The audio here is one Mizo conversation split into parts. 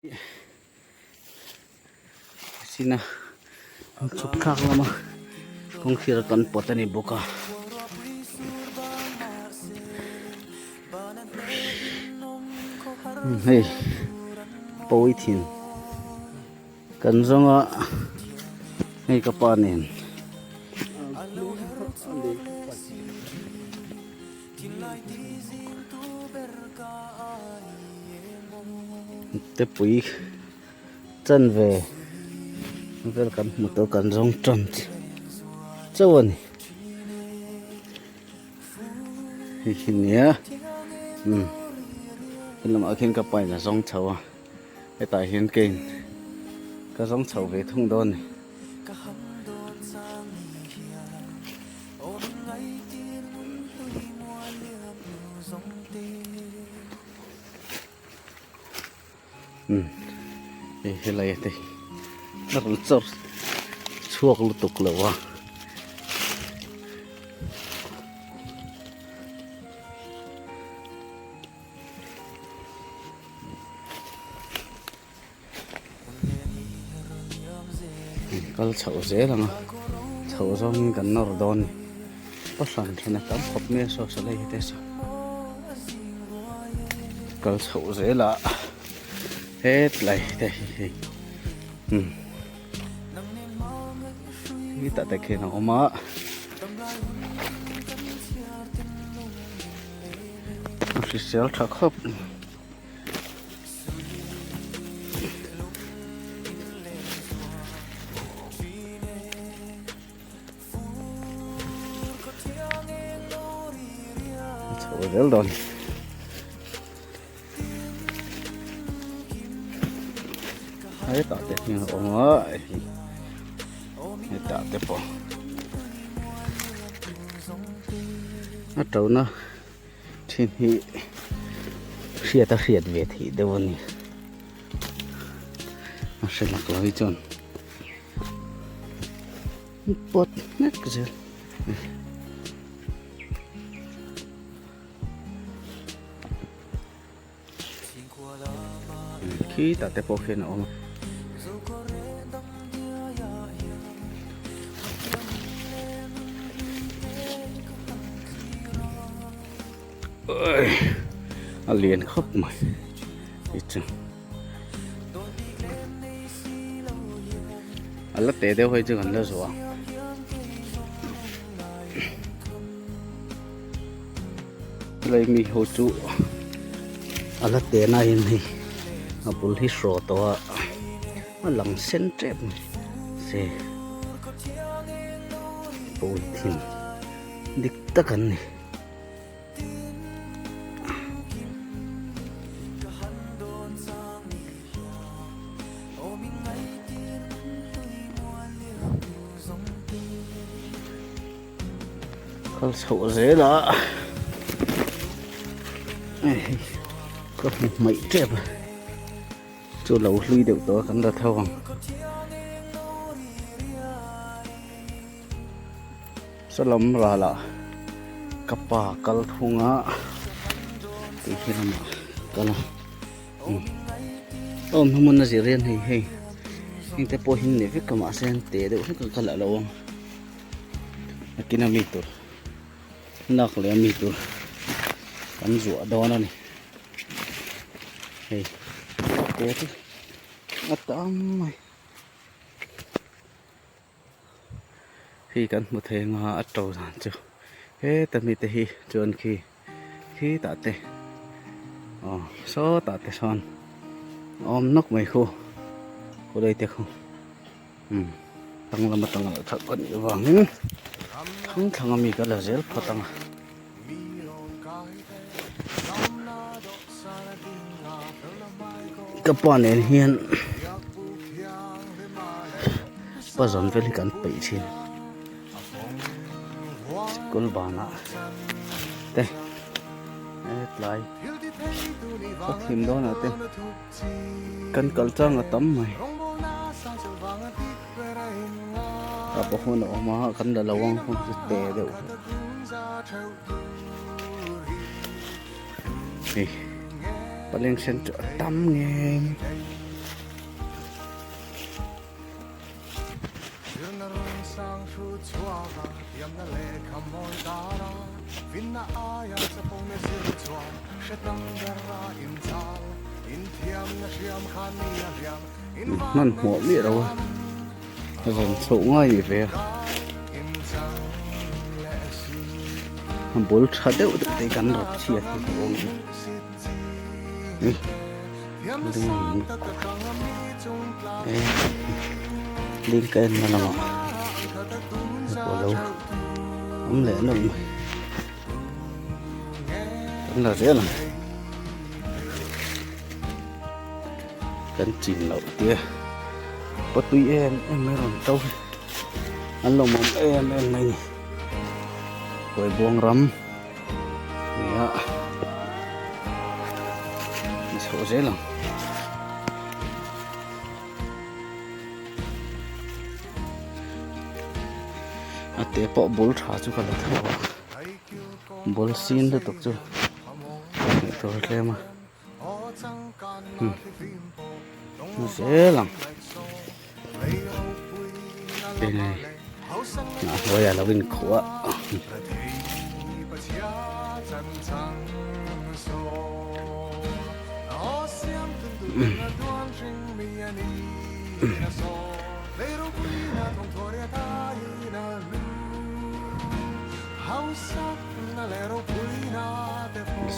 Sina chhuk thlak lama kawngkhir kan pawt a ni bawk a. Hei pawi thin kan zawnga hei ka pa nen. Te pui chan ve vel kan hmu tawh kan zawng tan chauh a ni hei hi nia umm helamah khian ka pa in a zawng chho a hetah hian keiin ka zawng chho ve thung dawn a ni. Umm hei helai te hi a rawn chawr chhuak lutuk lo a. Kal chhoh zel ang a chhoh zawngin kan nawr dawn a ni pa hran hran a tam khawp mai a saw saw lai hi te saw kal chhoh zel a hetlai te hi hei umm hetah te khian a awm a. A hrisel tha khawp. Chho zel dawn. Hetah te hian a awm a hei hetah te pawh a ṭona. Thin hi hriat a hriat ve theih deuh a ni a hre lak lo hi chuan pawt hmek zel khi tah te pawh khian a awm a. A lian khawp mai ti chu a la teh deuh hei chu kan la zuah ang helai mi ho chu a la teh na in hei a bul hi hraw tawh a a lang sen tep mai se pawithin dik tak an ni. Kal chhoh zel a hei ka hmu hmaih tep a chu lo hlui deuh tawh a kan la tho ang. Salam ralah ka pa kal thung a tih hi lamah kal a umm awm hmun a zir hian hei hei heng te pawh hi ni vek a mahse an te deuh hlek a ka la lo ang nakin a mi tur lak leh a mi tur kan zuah dawn a ni hei te chu a tam mai. Khi kan hmu thei anga a to dan chu heta mi te hi chuan khi khitah te aw sawtah te sawn a awm nawk mai khu khulai te khu umm tang lam atanga lo chhoh ka nih avangin thlang thlang ami ka la zel phawt ang a. Ka pa nen hian pa zawn vel hi kan peih thin sikul banah te hetlai khaw thim dawnah te kan kal chang a tam mai a pa hun a awm a kan la lo ang hun chu te deuh hei paleng sen chu a tam ngei. Hmanhmawh miah lo a rawn chhoh ngai ni ve a a bul tha deuh deuh te hi kan rap chhiat hi a awm a ni link ka en na lamah pawh lo awm leh nawlh mai kan la zel ang kan chin loh tia pawtui em em mai rawn to hi an lo mawm em em mai ni kawibuang ram nia ni chhoh zel ang. A te pawh bul tha chu ka la tho a bul sin lutuk chu hmuh tur a tlem a ni zel ang eng a hnuaiah lo inkhuh a.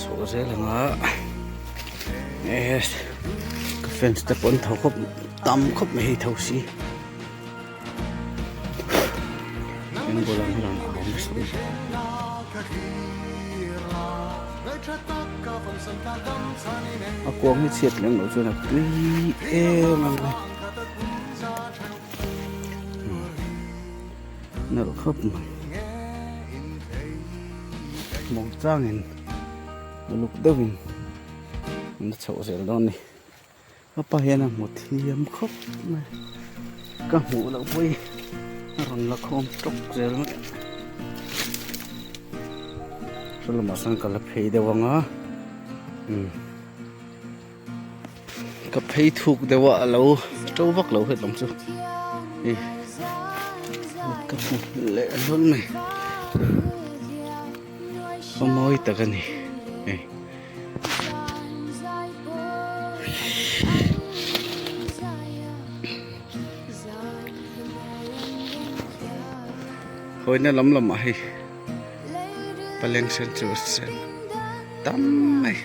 Chhuah zel ang a ka fans te pawh an tho khawp tam khawp mai hei tho si an bulah hian a awm nasa mai. A kuang hi chhiat lem loh chuan a tui em em mai nalh khawp mai mawng changin uluk deuhin an chhoh zel dawn a ni. Ka pa hian a hmu thiam khawp mai ka hmuh loh pawh hi a rawn la khawm tawk zel mai saw lamah sawn ka la phei deuh ang a umm ka phei thuk deuh a alo to vak lo het lam chu hei ka hmu leh hlawl mai a mawi tak a ni hei. Hawina lam lamah hei paleng sen chu a sen tam mai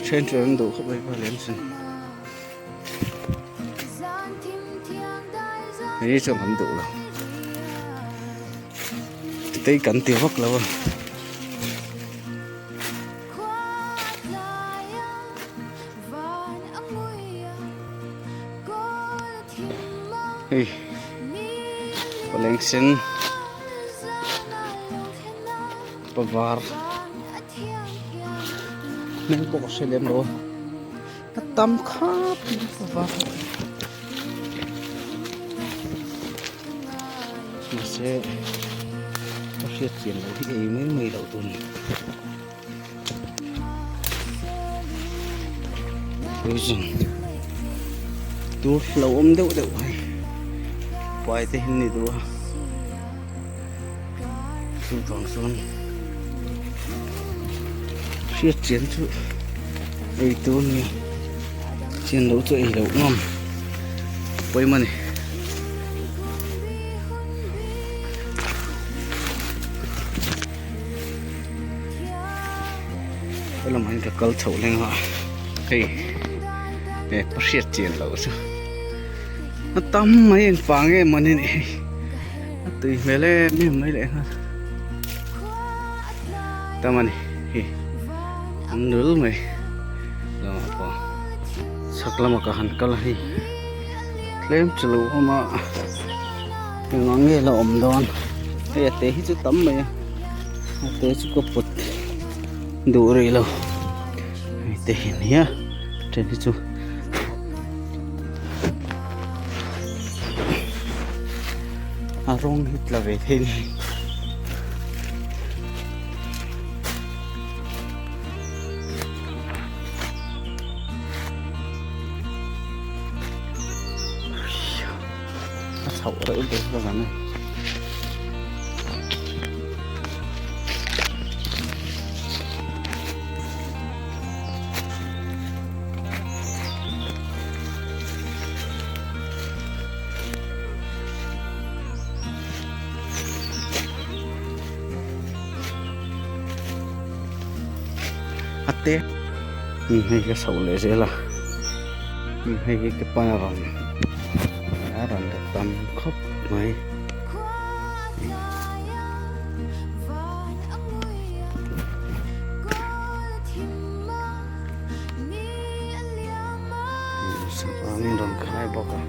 then chu an duh khawp mai paleng sen hei chuan kan duh lo. Tei kan ti vak lo a. Hei pawleng sen pavar hmel pawh ka hre lem lo a a tam khap mai pavar. Mahse ka hriat chian loh hi ei mai mai loh tur ni. Poison tur lo awm deuh deuh hei pai te hi ni duh a chuvang chuan hriat chian chu ei tur a ni chian loh chu ei loh ngam. Pawimawh a ni. Helamah hian ka kal chhoh leng a hei he ka hriat chian loh chu a tam mai engvang nge mawni ni hei a tui hmel em em mai leh nghal tam a ni hei an nul mai lamah pawh. Chhak lama ka han kal a hei tlem chu lo awm a eng ang nge la awm dawn hei a te hi chu tam mai a a te chu ka put duh rih lo hei te hi nia then hi chu a rawng hi tla ve thei a ni. A chhoh reuh ber bawk ang e. A te hei ka chhoh leh zel a hei hi ka pa rawn a rawn la tam khawp mai. Sangin rawn khai bawk a.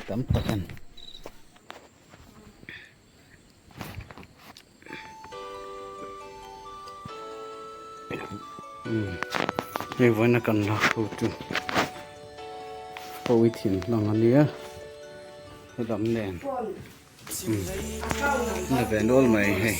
Tam tak an. Hei vawiin a kan lak ho chu pawi thin hlawm a nia ram nen la ve nual mai hei.